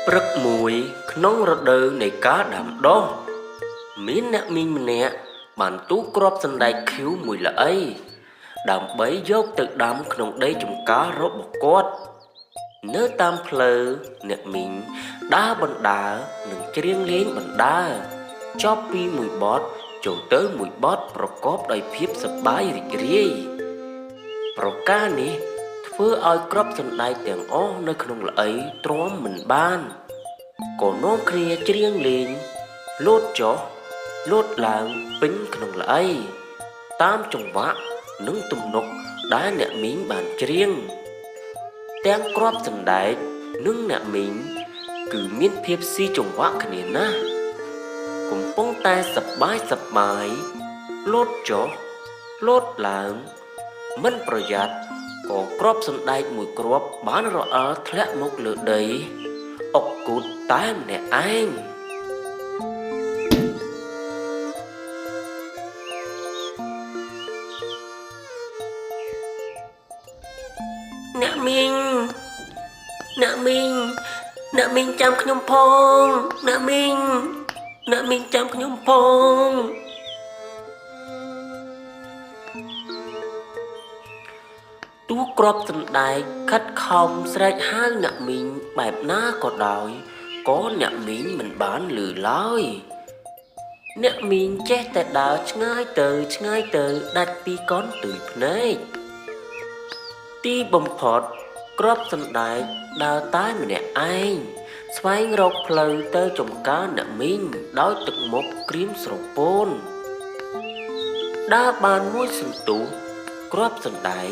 ព្រឹកមួយក្នុងរដូវនៃការដាំដុះមានអ្នកមីងម្នាក់បានទូគ្រាប់សណ្តែកខៀវមួយល្អីដើម្បីយកទៅដាំក្នុងដីចម្ការរបស់គាត់នៅតាមផ្លូវអ្នកមីងដើរបណ្ដើរនិងច្រៀងលេងបណ្ដើរចប់ពីមួយបទចូលទៅមួយបទប្រកបដោយភាពសប្បាយរីករាយប្រការនេះធ្វើឲ្យគ្រាប់សណ្តែកទាំងអស់នៅក្នុងល្អីទ្រាំមិនបានក៏នាំគ្នាច្រៀងលេងលោតចុះលោតឡើងពេញក្នុងល្អីតាមចង្វាក់និងទំនុកដែលអ្នកមីងបានច្រៀងទាំងគ្រាប់សណ្តែកនិងអ្នកមីងគឺមានភាពស៊ីចង្វាក់គ្នាណាស់កំពុងតែសប្បាយសប្បាយលោតចុះលោតឡើងមិនប្រយ័ត្នក៏គ្រាប់សណ្តែកមួយគ្រាប់បានរអិលធ្លាក់មកលើដីអុកគូតតែម្នាក់ឯងអ្នកមីងអ្នកមីងអ្នកមីងចាំខ្ញុំផងអ្នកមីងអ្នកមីងចាំខ្ញុំផងទូគ្រាប់សណ្តែកខិតខំស្រែកហៅអ្នកមីងបែបណាក៏ដោយក៏អ្នកមីងមិនបានឮឡើយអ្នកមីងចេះតែដើរឆ្ងាយទៅឆ្ងាយទៅដាច់ពីកនទុយភ្នែកទីបំផុតគ្រាប់សណ្តែកដើរតែម្នាក់ឯងស្វែងរកផ្លូវទៅចំការអ្នកមីងដោយទឹកមុខក្រៀមស្រពោនដើរបានមួយសន្ទុះគ្រាប់សណ្តែក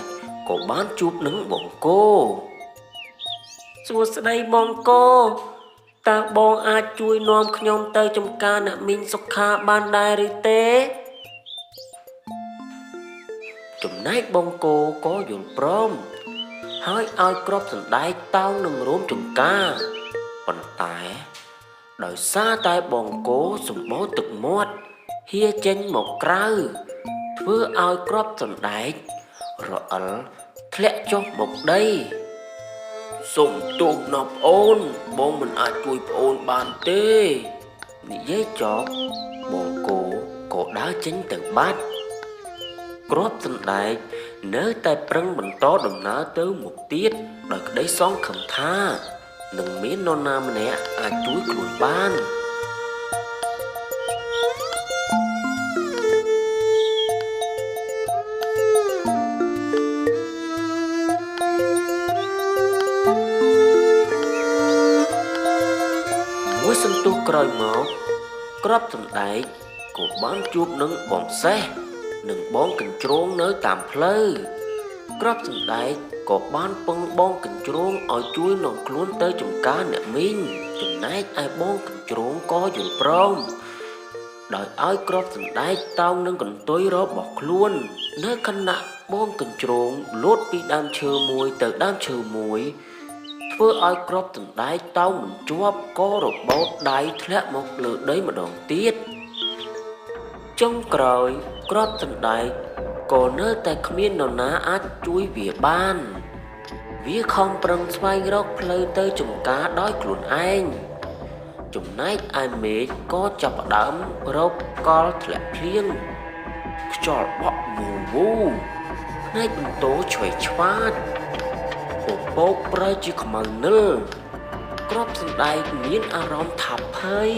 ក៏បានជួបនឹងបងគោសួស្តីបងគោតើបងអាចជួយនាំខ្ញុំទៅចំការអ្នកមីងសុខាបានដែរឬទេចំណែកបងគោក៏យល់ព្រមហើយឲ្យគ្រាប់សណ្តែកតោងនឹងរួមចំការប៉ុន្តែដោយសារតែបងគោសម្បូរទឹកមាត់ហៀចេញមកក្រៅធ្វើឲ្យគ្រាប់សណ្តែករអិលធ្លាក់ចុះមកដីសូមទោសណាស់ប្អូនបងមិនអាចជួយប្អូនបានទេនិយាយចប់បងគោក៏ដើរចេញទៅបាត់គ្រាប់សណ្តែកនៅតែប្រឹងបន្តដំណើរទៅមុខទៀតដោយក្តីសង្ឃឹមថានឹងមាននរណាម្នាក់អាចជួយខ្លួនបានមួយសន្ទុះក្រោយមកគ្រាប់សណ្តែកក៏បានជួបនឹងបងសេះនិងបងកញ្ជ្រោងនៅតាមផ្លូវគ្រាប់សណ្តែកក៏បានពឹងបងកញ្ជ្រោងឲ្យជួយនាំខ្លួនទៅចំការអ្នកមីងចំណែកឯបងកញ្ជ្រោងក៏យល់ព្រមដោយឲ្យគ្រាប់សណ្តែកតោងនឹងកន្ទុយរបស់ខ្លួននៅខណៈបងកញ្ជ្រោងលោតពីដើមឈើមួយទៅដើមឈើមួយធ្វើឲ្យគ្រាប់សណ្តែកតោងមិនជាប់ក៏របូតដៃធ្លាក់មកលើដីម្ដងទៀតចុងក្រោយគ្រាប់សណ្តែកក៏នៅតែគ្មាននរណាអាចជួយវាបានវាខំប្រឹងស្វែងរកផ្លូវទៅចំការដោយខ្លួនឯងចំណែកឯមេឃក៏ចាប់ផ្ដើមរកកលធ្លាក់ភ្លៀងខ្យល់បក់វូវូផ្នែកបន្ទោឆ្វេងឆ្វាតពពកប្រែជាខ្មៅនិលគ្រាប់សណ្តែកមានអារម្មណ៍ថាភ័យ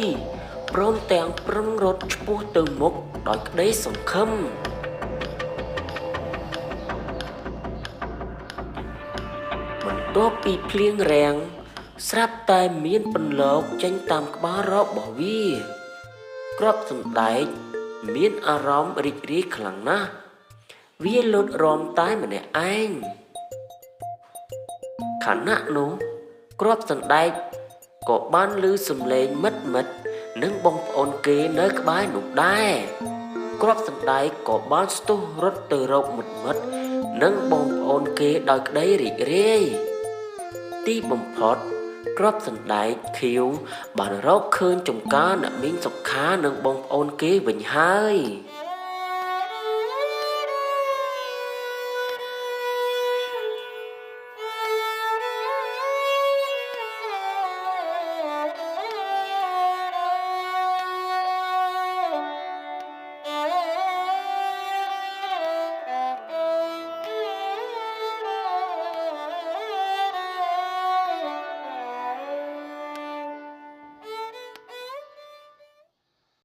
ព្រមទាំងប្រឹងរត់ឆ្ពោះទៅមុខដោយក្តីសង្ឃឹមបន្ទាប់ពីភ្លៀងរាំងស្រាប់តែមានពន្លកចេញតាមក្បាលរបស់វាគ្រាប់សណ្តែកមានអារម្មណ៍រីករាយខ្លាំងណាស់វាលោតរំតែម្នាក់ឯងខណៈនោះគ្រាប់សណ្តែកក៏បានឮសំឡេងមិត្តនិងបងប្អូនគេនៅក្បែរនោះដែរគ្រាប់សណ្តែកក៏បានស្ទុះរត់ទៅរកមិត្តនិងបងប្អូនគេដោយក្តីរីករាយទីបំផុតគ្រាប់សណ្តែកខៀវបានរកឃើញចំការអ្នកមីងសុខានិងបងប្អូនគេវិញហើយ